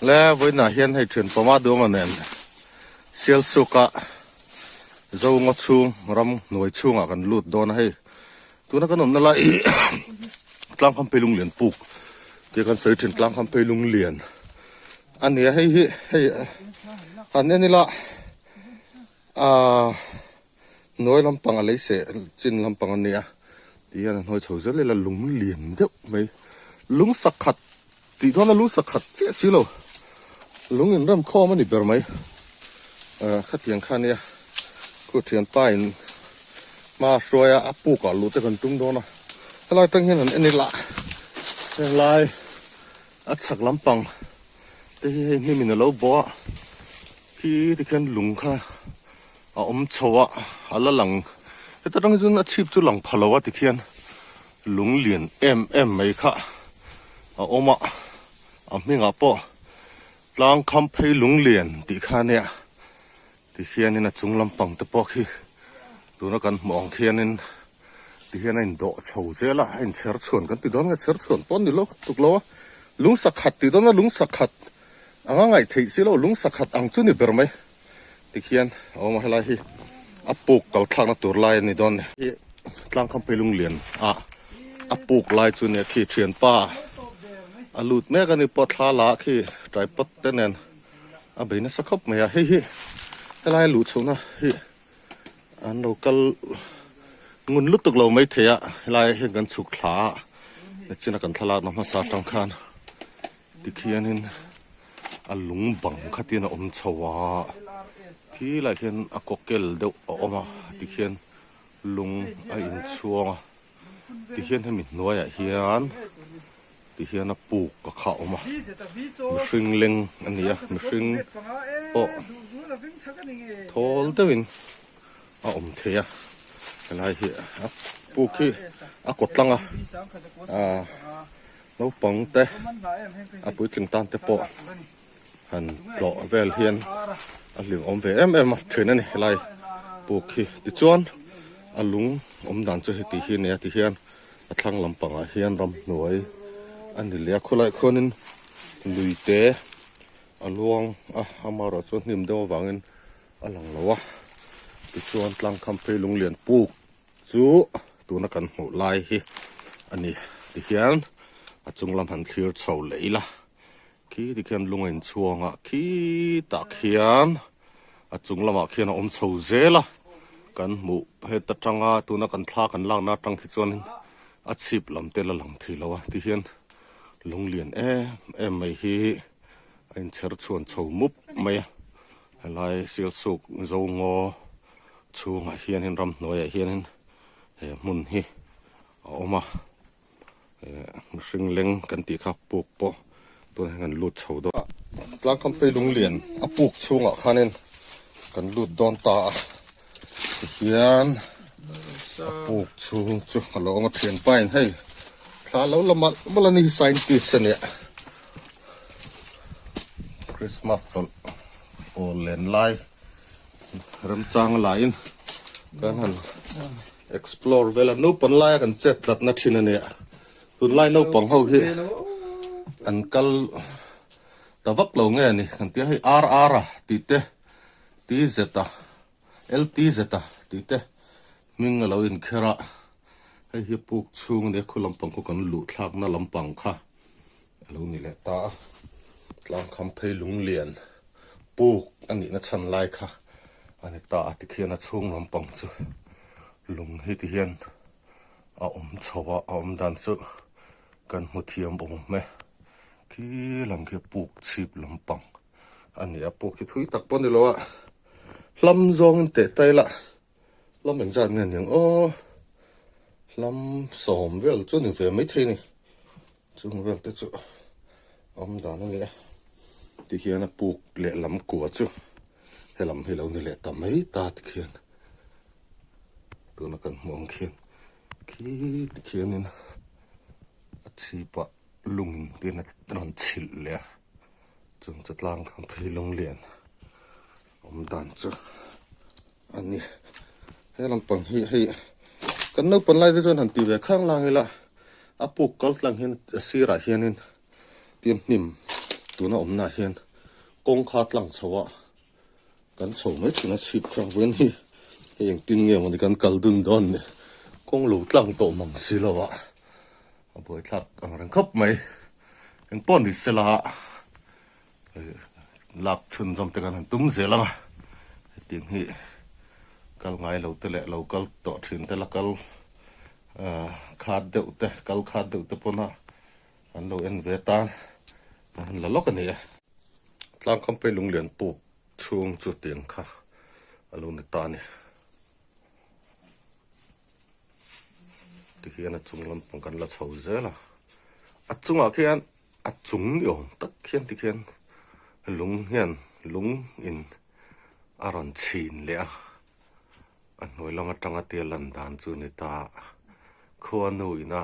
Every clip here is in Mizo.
Le vawiinah hian hei thian pawma duama nen Sialsuka Zo ngaw chhung ram hnuai chhungah kan lut dawn a hei. Tuna kan awmna lai hi Tlangkhamphei Lunglian puk tih kan sawi thin Tlangkhamphei Lunglian a ni a hei hi hei han en ila ahh hnuai lampang a lei seh chin lampang a nia tih hian a hnuai chho zel ila lung lian deuh mai lung sakhat tih dawn a lung sakhat chiah si lo lung inrem khawm a ni ber mai ah khatiang kha ania khu thianpa in hma hruai a a puk ah luh te kan tum dawn a helai atang hian an en ila helai a chhak lampang te hi hei hnim in alo bawh a khi tikhian lung kha a awm chho a a la lang heta tang hi chuan a chhip chu lang pha lo a tikhian lung lian em em mai kha a awm a a hmingah pawh tlang kham phei lung lian tih kha ania tikhianin a chung lampang te pawh khi tuna kan hmuh ang khianin Tihian a indawh chho zel a, a inchher chhuan kan ti dawn nge chher chhuan pawh a ni lo tuk lo a, lung sakhat tih dawn a lung sakhat anga ngaih theih si lo, lung sakhat ang chu ni ber mai tikhian a awm a, helai hi a puk kal thlakna tur lai a ni dawn a ni. Hi Tlangkhamphei Lunglian a a puk lai chu nia khi thianpa a lut mek a ni pawh thla la khi tripod te nen a bei nasa khawp mai a, hei hi helai a luh chhohna hi. An lo kal ngun lutuk lo mai thei a, helai ah hian kan chhuk thla a, nichina kan thlalakna hmasa atang khan tikhianin a lung bang khatin a awm chho a, khi lai khian a kawkel deuh a awm a tikhian lung a inchhuang a, tikhian hemi hnuaiah hian. Ti hian a puk a kha awm a, mihring leng a ni a, mihring pawh thawl deuhin a awm thei a, helai hi a puk hi a kawt tlang a, aaa naupang te a puitling tan te pawh han tlawh vel hian a hlim awm ve em em a thin a ni helai puk hi tichuan a lung awm dan chu heti hi a ni a ti hian. A thlang lampangah hian ramhnuai a ni leh a, khawlaiah khuanin lui te a luang a, amaherawh chuan hnim deuh avangin a lang lo a, tichuan tlangkham phei lunglian puk chu tuna kan hmuh lai hi a ni tihian a chung lam han thlir chho leh ila khi tikhian lung a inchhuang a khitah khian a chung lamah khian a awm chho zel a kan hmuh heta tanga tuna kan thla kan lakna atang khi chuanin a chhip lam te la lang thei lo a tihian lunglian em em mai hi a inchher chhuan chho mup mai a helai Sialsuk Zongaw chhungah hianin ramhnuaiah hianin he hmun hi a awm a. Mihring leng kan tih kha puk pawh tunah hian kan lut chho dawn a. Tlangkhamphei lunglian a puk chhungah khanin kan lut dawn ta a tihian a puk chhung chu a lo awm a thianpa in hei thla lo la malh malh a ni scientist a nia Christmas chawlh awl len lai remchang laiin kan han Explore vel a naupang laia kan chet tlatna thin a nia tunlai naupang ho hi an kal ta vak lo nge ni kan tia hei RR a tih te TZ a LTZ a tih te hming a lo inkher a hei hi puk chhung a nia khu lampang khu kan luh thlakna lampang kha a lo ni leh ta a tlangkham phei lunglian puk a nihna chhan lai kha a ni ta a tikhian a chhung lampang chu lung hi ti hian a awm chho a a awm dan chu kan hmu thiam awm e khi lam khi puk chhip lampang a ni a puk hi thui tak pawh a ni lo a hlam zawngin teh ta ila hlam engzat nge niang aw hlam sawm vel chu ni ve maithei a ni. Chung vel te chu awm dan a ni a, tihian a puk leh lam kua chu helam hi lo ni leh ta mai ta tikhian tuna kan hmuh ang khian khi tikhianin a chhipah lungin tin a rawn chhilh leh a chung chu tlang khan phei lunglian awm dan chu a ni he lampang hi hei kan naupang lai te chuan han ti ve khang lang ila a puk kal tlang hian a sirah hianin tin hnim. Tuna awmnaah hian kawngka tlang chho a kan chho mai thin a chhip kha vawiin hi hei engtin nge mawni kan kal dun dawn ni kawng lo tlang tawh mang si lo a a buaithlak ang reng khawp mai engpawh ni sela lak chhunzawm te kan han tum zel ang a hetiang hi kal ngai lo te leh lo kal tawh thin te la kal khat deuh te kal khat deuh te pawn a An lo en ve tan an han la lawk a ni e. Tlangkhampei lunglian puk chhung chu tiang kha a lo ni ta a ni. Tikhian a chung lampang kan la chho zel a. A chungah khian a chung ni awm tak khian tikhian lung hian lung in a rawn chhin leh a. A hnuai lam atanga tia lan dan chu ni ta. Khuanu ina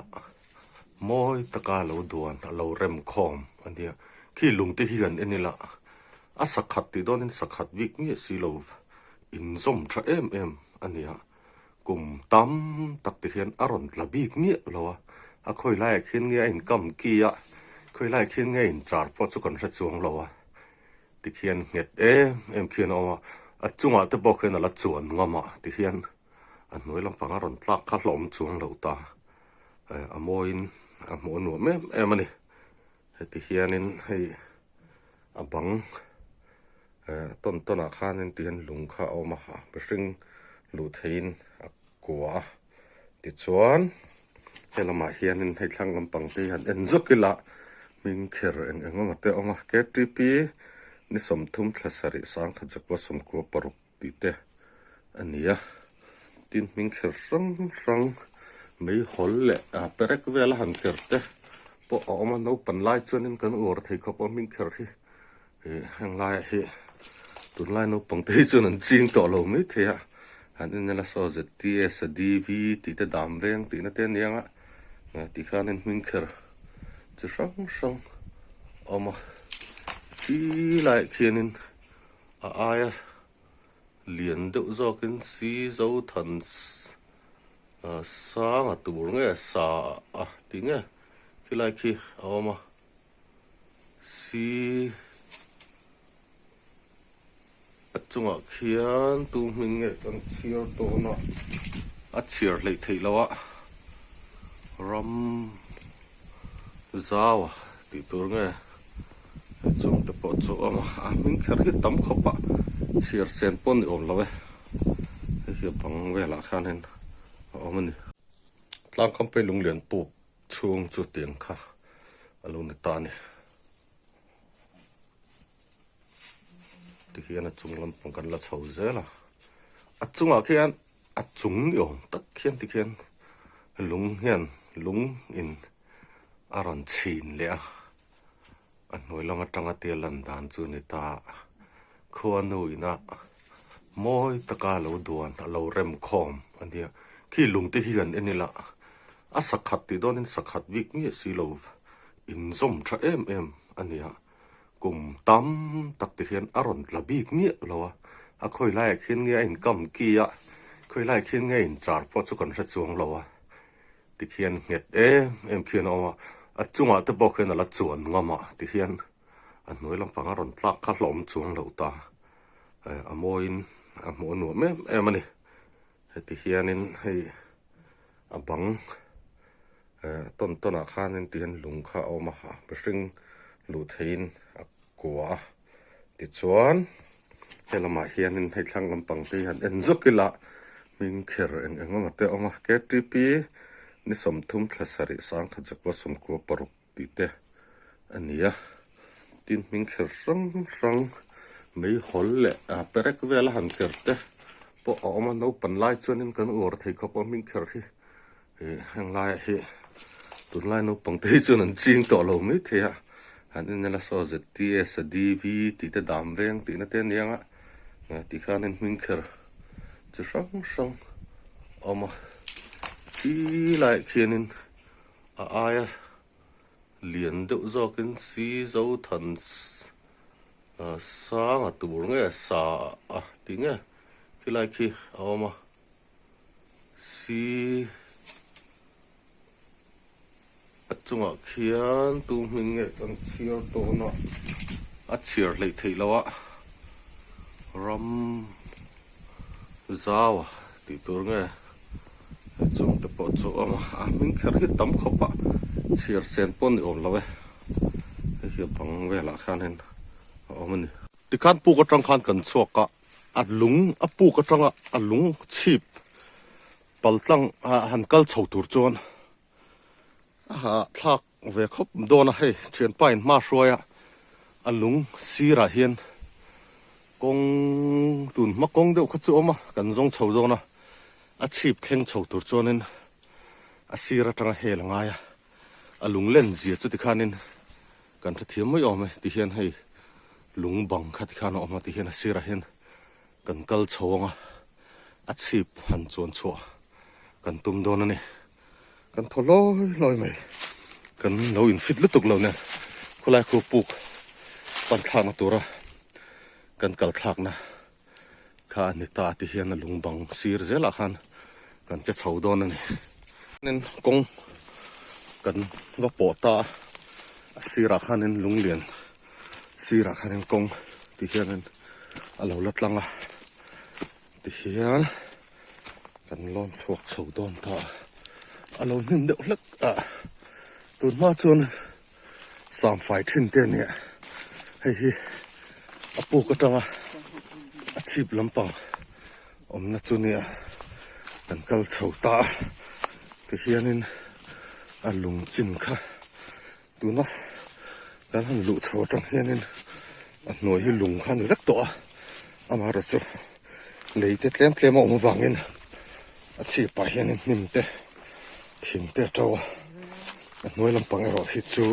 mawi taka lo duan a lo rem khawm a nia. Khi lung te hi han en ila a sakhat tih dawnin sakhat bik miah si lo inzawm tha em em a nia. Kum tam tak te hian a rawn tla bik miah lo a, a khawi laiah khian nge a inkam ki a, khawi laiah khian nge a inchar pawh chu kan hre chuang lo a. Tikhian nghet em em khian a awm a, a chungah te pawh khian a la chuan ngam a, tikhian a hnuai lampang a rawn tlak kha hlawm chuang lo ta, a mawiin a hmuh a nuam em em a ni. Heti hianin hei a bang tawn tawnah khanin tihian lung kha a awm a, mihring luh theihin a kua a, tichuan helamah hianin hei thlang lampang te hi han en zawk ila hming kher eng eng emaw te a awm a ktp ni sawmthum thla sarih sangkhat zakua sawmkua paruk tih te a ni a tin hming kher hrang hrang meihawl leh perek vel a han kher te pawh a awm a naupang lai chuanin kan uar thei khawp a hming kher hi. Ih heng laiah hi tunlai naupang te hi chuan an ching tawh lo mai thei a han en ila saw zts a dv tih te dam veng tih na te a nia nga tih khanin hming kher chi hrang hrang a awm a chi laiah khianin a aia lian deuh zawkin si zo than sang a tur nge sa a tih nge khilai khi a awm a. Si a chungah khian tu hming nge kan chhiar dawn a a chhiar hleih theih loh a ram zau a tih tur nge he chung te pawh chu a awm a a hming kher hi tam khawp a chhiar sen pawh ni awm lo e hei hi a bang velah khianin a awm a ni tlangkhampei lunglian puk. Chhung chu tiang kha a lo ni ta a ni. Tikhian a chung lampang kan la chho zel a. A chungah khian a chung ni awm tak khian tikhian lung hian lung in a rawn chhin leh a. A hnuai lam atanga tia lan dan chu ni ta. Khuanu ina mawi taka lo duan a lo rem khawm a nia. Khi lung te hi han en ila a sakhat tih dawnin sakhat bik miah si lo inzawm tha em em a nia. Kum tam tak te hian a rawn tla bik miah lo a, a khawi laiah khian nge a inkam ki a, khawi laiah khian nge a inchar pawh chu kan hre chuang lo a. Tikhian nghet em em khian a awm a, a chungah te pawh khian a la chuan ngam a tikhian a hnuai lampang a rawn tlak kha hlawm chuang lo ta a mawiin a hmuh a nuam em em a ni. Heti hianin hei a bang tawn tawnah khanin tihian lung kha a awm a, mihring luh theihin a kua a tichuan helamah hianin hei thlang lampang te hi han en zawk ila hming kher eng eng emaw te a awm a ktp ni sawmthum thla sarih sangkhat zakua sawmkua paruk tih te a ni a tin hming kher hrang hrang meihawl leh perek vel a han kher te pawh a awm a naupang lai chuanin kan uar thei khawp a hming kher hi Ih heng laiah hi tunlai naupang te hi chuan an ching tawh lo mai thei a han en ila saw zts a dv tih te dam veng tih na te a nia nga tih khanin hming kher chi hrang hrang a awm a khi laiah khianin a aia lian deuh zawkin si zo than sang a tur nge sa a tih nge khilai khi a awm a. Si a chungah khian tu hming nge kan chhiar dawn a. A chhiar hleih theih loh a, ram zau a tih tur nge chung te pawh chu a awm a, a hming kher hi tam khawp a, chhiar sen pawh ni awm lo e, hei hi a bang velah khianin a awm a ni. Tikhan puk atang khan kan chhuak a, a lung a puk atanga a lung chhip pal tlang han kal chho tur chuan a hahthlak ve khawp dawn a, hei thianpa in hma hruai a, a lung sirah hian kawng tun hma kawng deuh kha chu a awm a, kan zawng chho dawn a, a chhip thleng chho tur chuanin a sir atanga hel a ngai a, a lung len zia chu tikhanin Kan hrethiam mai awm e tihian hei lung bang kha tikhan a awm a tihian a sirah hian kan kal chho ang a, a chhip han chuan chhuah kan tum dawn a ni. Kan thaw hlawi hlawi mai, kan lo in fit lutuk lo nen khawlai khu puk pan thlakna tura kan kal thlakna kha a ni ta tihian a lung bang sir zelah khan kan che chho dawn a ni. Tin kawng kan va pawh ta a, a sirah khanin lung lian sirah khanin kawng ti hianin a lo la tlang a, tihian kan lawn chhuak chho dawn ta a, a lo hnim deuh hlek a, tun hma chuan Samfai thin te ania hei hi a puk atanga a chhip lampang awmna chu nia kan kal chho ta a tihianin a lung chin kha tuna kan han luh chho atang hianin a hnuai hi lung kha a ni vek tawh a amaherawhchu chu lei te tlem tlem a awm avangin a chhipah hianin hnim te thing te a to a a hnuai lampang erawh hi chu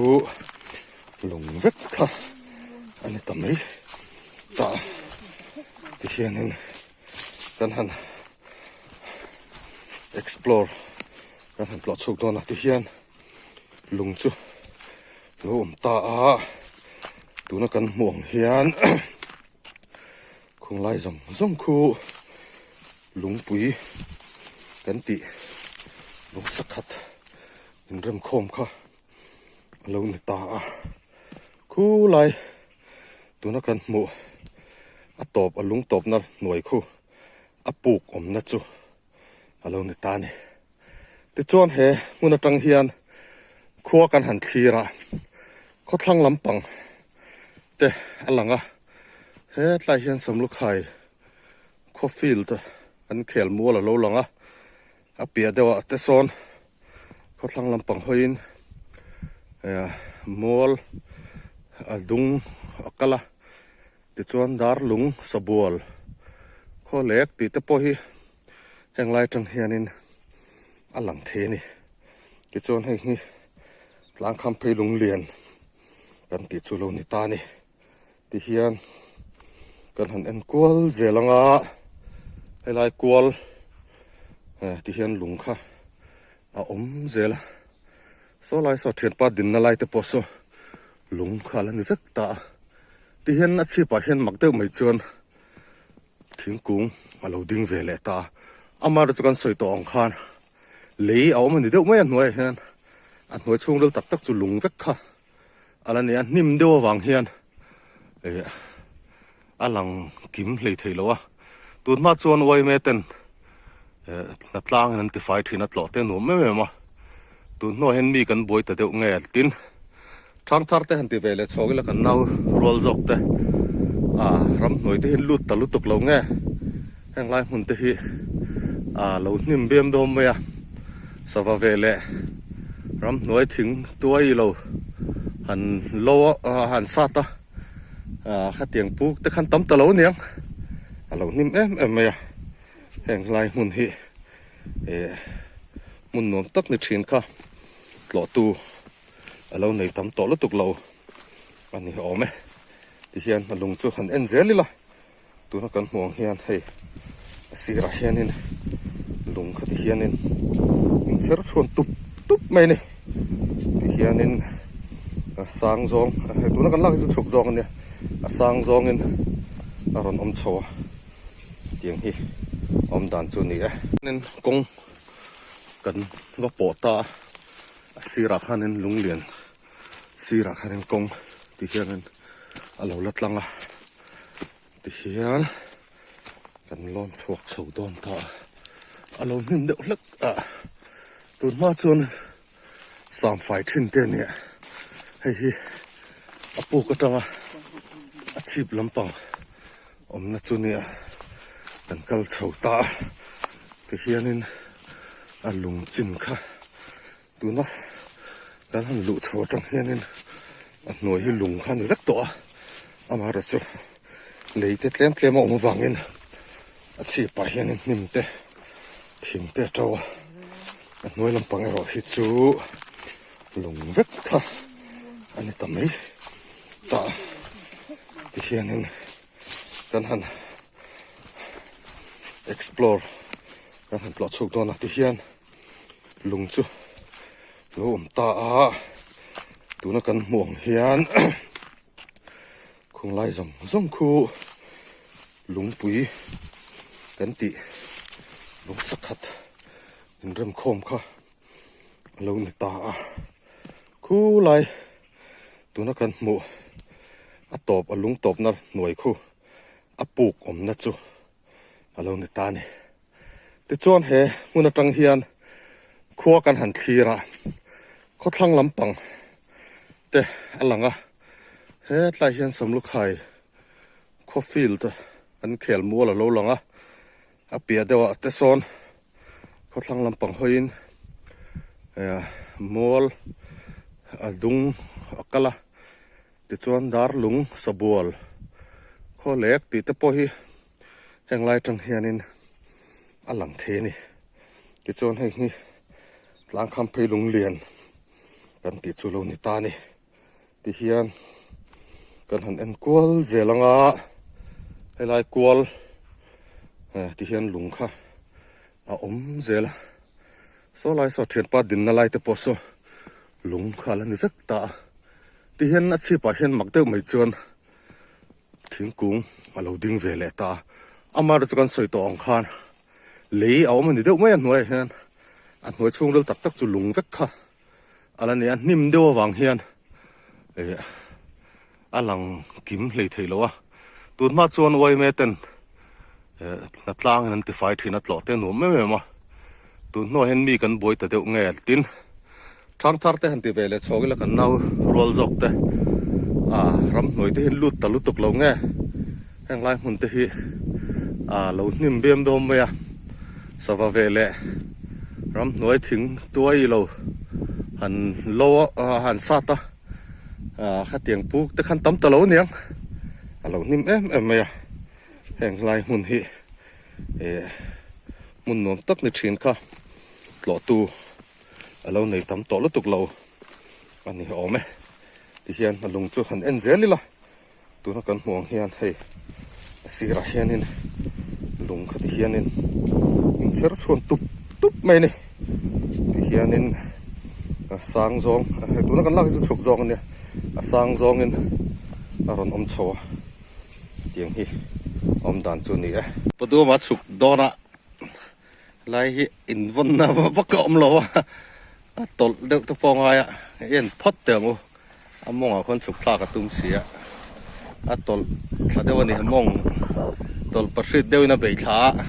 lung vek kha a ni ta mai tah tihianin kan han explore kan han tlawh chhuk dawn a tihian lung chu lo awm ta a tuna kan hmuh ang hian. Khunglai zawng zawng khu lungpui kan tih lung sakhat inremkhawm kha a lo ni ta a, khulai tuna kan hmuh a tawp a lung tawpna hnuai khu a puk awmna chu a lo ni ta a ni. Tichuan he hmun atang hian khua kan han thlir a, khawthlang lampang te a lang a, hetlai hian Samlukhai khaw field an khel mual a lo lang a, a piah deuh ah te sawn khawthlang lampang hawiin mual a dung a kal a, tichuan darlung sabual khawlek tih te pawh hi. Heng lai atang hianin a lang thei a ni. Tichuan hei hi tlangkham phei lung lian kan tih chu lo ni ta a ni. Tihian kan han en kual zel ang a, helai kual eh tihian lung kha a awm zel a. Saw lai saw thianpa dinna lai te pawh saw lung kha a la ni vek ta a. Tihian a chhipah hian mak deuh mai chuan. Thingkung a lo ding ve leh ta a, amaherawhchu chu kan sawi tawh ang khan lei a awm a ni deuh mai a hnuaiah hian a hnuai chhungril tak tak chu lung vek kha a la ni a, hnim deuh avang hian eh a lang kim hlei thei lo a, tun hma chuan yma ten eh hnatlang in an tifai thin a tlawh te nuam em em a, tun hnuah hian mi kan buai ta deuh nge tin. Thangthar te han ti ve leh chhuak ila kan nau rual zawk te ah ramhnuai te hi an lut ta lutuk lo nge heng lai hmun te hi ah lo hnim biam dawn mai a sava ve leh ramhnuai thing tuai lo han lo a han sat a ah khatiang puk te khan tam ta lo aniang a lo hnim em em mai a heng lai hmun hi eh hmun nuam tak ni thin kha tlawh tu. A lo nei tam tawh lutuk lo a ni awm e. Tihian a lung chu han en zel ila, tuna kan hmuh ang hian hei a sirah hianin lung kha tihianin in chher chhuan tup tup mai a ni. Tihianin a sang zawng hei tuna kan lak hi chu chhuk zawng a nia, a sang zawngin a rawn awm chho a, tiang hi awm dan chu a ni e. Kawng kan va pawh ta a. A sirah khanin lung lian sirah khanin kawng ti hianin a lo la tlang a tihian kan lawn chhuak chho dawn ta a a lo hnim deuh hlek a tun hma chuan samfai thin te ania hei hi a puk atanga a chhip lampang awmna chu nia kan kal chho ta a tihianin a lung chin kha tuna kan han luh chho atang hianin a hnuai hi lung kha a ni vek tawh a amaherawhchu lei te tlem tlem a awm avangin a chhipah hianin hnim te thing te a to a a hnuai lampang erawh hi chu lung vek kha a ni ta mai tah tihianin kan han explore kan han tlawh chhuk dawn a tihian lung chu lo awm ta a tuna kan hmuh ang hian Khung lai zawng zawng khu lungpui kan tih lung sakhat inremkhawm kha a lo ni ta a khu lai tuna kan hmuh a tawp a lung tawpna hnuai khu a puk awmna chu a lo ni ta a ni tichuan he hmun atang hian khua kan han thlir a khawthlang lampang te a lang a hetlai hian Samlukhai khaw field an khel mual a lo lang a a piah deuh ah te sawn khawthlang lampang hawiin mual a dung a kal a tichuan darlung sabual khawlek tih te pawh hi heng lai atang hianin a lang thei a ni tichuan hei hi tlangkham phei lung lian kan tih chu lo ni ta a ni tihian kan han en kual zel anga helai kual eh tihian lung kha a awm zel a saw lai saw thianpa dinna lai te pawh saw lung kha a la ni vek ta a tihian a chhipah hian mak deuh mai chuan thingkung a lo ding ve leh ta a amaherawhchu chu kan sawi tawh ang khan lei a awm a ni deuh mai a hnuaiah hian a hnuai chhungril tak tak chu lung vek kha a la ni a hnim deuh avang hian eh a lang kim hlei thei lo a tun hma chuan uaime ten eh hnatlang in an tifai thin a tlawh te nuam em em a tun hnuah hian mi kan buai ta deuh nge tin Thang thar te han ti ve leh chhawk ila kan nau rual zawk te ah ramhnuai te hi lut ta lutuk lo nge heng lai hmun te hi ah lo hnim biam dawn mai a sava ve leh ramhnuai thing tuai lo han lo ah han sat a ah khatiang puk te khan tam ta lo aniang a lo hnim em em mai a heng lai hmun hi eh hmun nuam tak ni thin kha tlawh tu. A lo nei tam tawh lutuk lo a ni awm e tihian a lung chu han en zel ila tuna kan hmuh ang hian hei a sirah hianin lung kha ti hianin in chher chhuan tup tup mai a ni tihianin a sang zawng hei tuna kan lak hi chu chhuk zawng a nia a sang zawngin a rawn awm chho a tiang hi awm dan chu a ni e. Paduama chhuk dawnah Lai hi invawnna vak a awm lo a, a tawlh deuh te pawh a ngai a, en phawt teh ang u, a mawngah khuan chhuk thlak a tum si a, a tawlh thla deuh a ni, a mawng tawlh pahrit deuhin a bei thla a,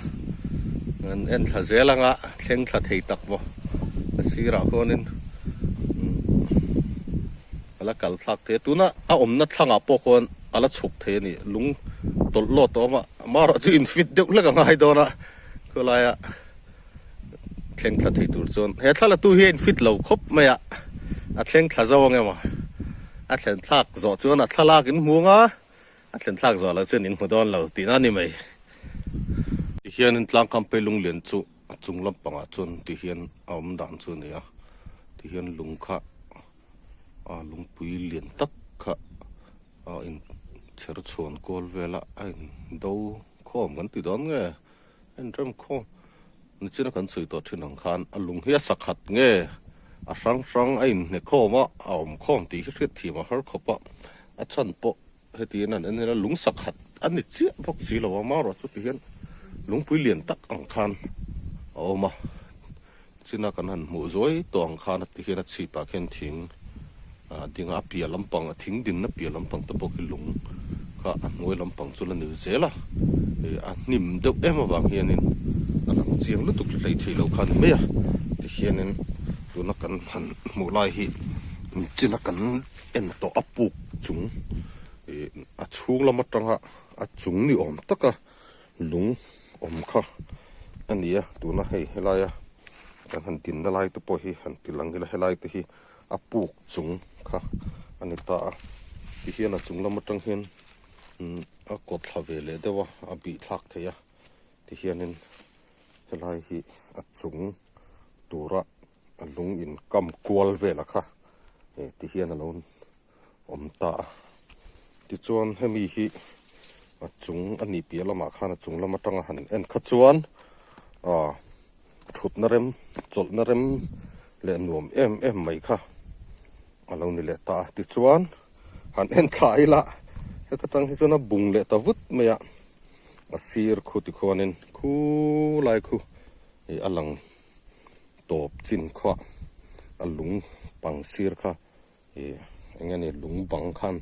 an en thla zel ang a, thleng thla thei tak maw, a sirah khuanin a la kal thlak thei a, tuna a awmna thlangah pawh khuan a la chhuk thei a ni, lung tawlh lawt a awm a, amaherawh chu in fit deuh hlek a ngai dawn a. Khawlaia thleng thla thei tur chuan he thla la tu hi a in fit lo khawp mai a, a thleng thla zo ang emaw a thlen thlak zawh chuan a thlalak in hmu ang a, a thlen thlak zawh loh chuan in hmu dawn lo tihna a ni mai. Tihianin tlangkam phei lung lian chu a chung lampangah chuan tihian a awm dan chu a ni a, tihian lung kha a lungpui lian tak kha a in chher chhuan kual vel a, a in do khawm kan ti dawn nge a in rem khawm nichina kan sawi tawh thin ang khan a lung hi a sakhat nge a hrang hrang a in hne khawm a a awm khawm tih hi hriat thiam a har khawp a a chhan pawh heti in an en hian a lung sakhat a ni chiah bawk si lo a marawh chu ti hian lungpui lian tak ang khan a awm a china kan han hmuh zuai tawh ang khan a ti hian a chhipah khian thing a ding a a piah lampang a thing dinna piah lampang te pawh khi lung. Kha a hnuai lampang chu la ni zel a, ih a hnim deuh em avang hianin a lang chiang lutuk hlei thei lo kha a ni mai a, tihianin tuna kan han hmuh lai hi michina kan en tawh a puk chung ih a chhung lam atanga a chung ni awm taka lung awm kha a ni a, tuna hei helaia kan han dinna lai te pawh hi han ti lang ila helai te hi. A puk chung kha a ni ta a, tihian a chung lam atang hian umm a kawt thla ve leh deuh a, a bih thlak thei a, tihianin helai hi a chung tura a lung in kam kual vel a kha eh tihian a lo awm ta a, tichuan hemi hi a chung a nih piah lamah khan a chung lam atanga han en kha chuan ah. Thutna rem, chawlhna rem leh nuam em em mai kha a lo ni leh ta a. Tichuan, han en thla ila heta tang hi chuan a bung leh ta vut mai a, a sir khu tikhuanin khu lai khu ih a lang tawp chin khuah a lung pang sir kha ih eng nge ni lung bang khan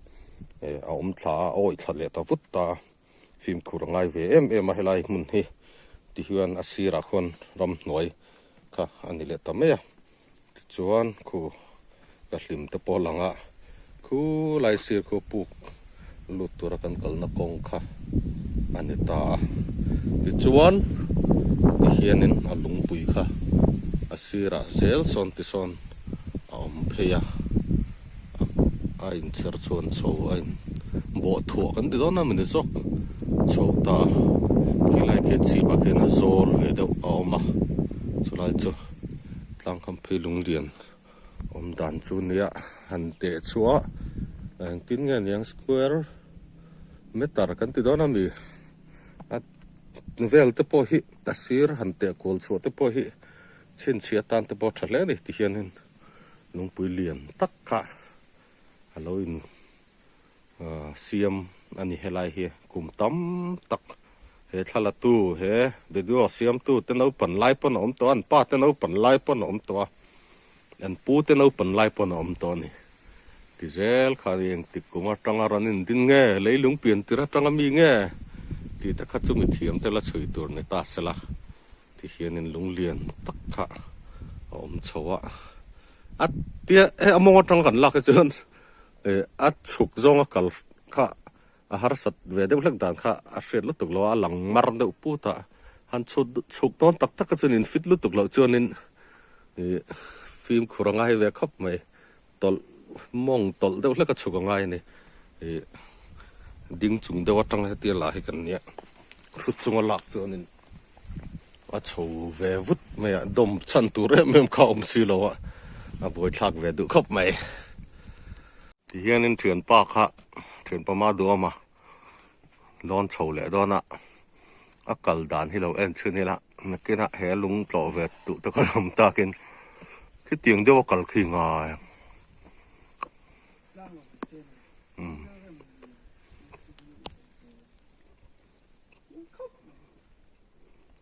ih a awm thla a, a awih thla leh ta vut ta a. Fimkhur a ngai ve em em a helai hmun hi tihian a sirah khuan ramhnuai kha a ni leh ta mai a tichuan khu ka hlim te pawh a lang a khu lai sir khu puk lut tura kan kalna kawng kha a ni ta a tichuan tihianin a lungpui kha a sirah zel sawn tisawn a awm phei a. A inchher chhuan chho a in bawh thuah kan ti dawn a mini zawk chho ta a khilai khi chhip ah khian a zawl ve deuh a awm a chulai chu tlang kham phei lung lian awm dan chu nia han teh chhuah engtin nge niang square meter kan ti dawn a mi a vel te pawh hi a sir han teh kual chhuah te pawh hi chhinchhiah atan te pawh a tha hle a ni ti hianin. Lungpui lian tak kha a lo in siam a ni helai hi kum tam tak he thla tu he video siam tu te naupan lai pawn a awm tawh a an pa te naupan lai pawn a awm tawh a an pu te naupan lai pawn a awm tawh a ni ti zel kha ni engtik kum atanga rawn in din nge leilung pian tir atanga mi nge tih te kha chu mithiam te la chhui tur ni ta sela. Tihianin lung lian tak kha a awm chho a, a tia hei a mawng atanga kan lak hi chuan eh a chhuk zawnga kal kha a harsat ve deuh hlek dan kha a hriat lutuk lo a, a lang mar deuh put a, han chhut chhuk dawn tak tak kha chuan in fit lutuk loh chuanin ih fimkhur a ngai ve khawp mai, tawlh mawng tawlh deuh hlek a chhuk a ngai a ni ih ding chung deuh atanga hetia lah hi kan nia thut chunga lak chuanin. A chho ve vut mai a, dawm chhan tur em em kha a awm si lo a, a buaithlak ve duh khawp mai. Tihianin thianpa kha thianpa ma duama dawn chho leh dawn a, a kal dan hi lo en chhin ila nakinah he lung tlawh ve duh te khan awm takin khitiang deuha kal khi ngai ang.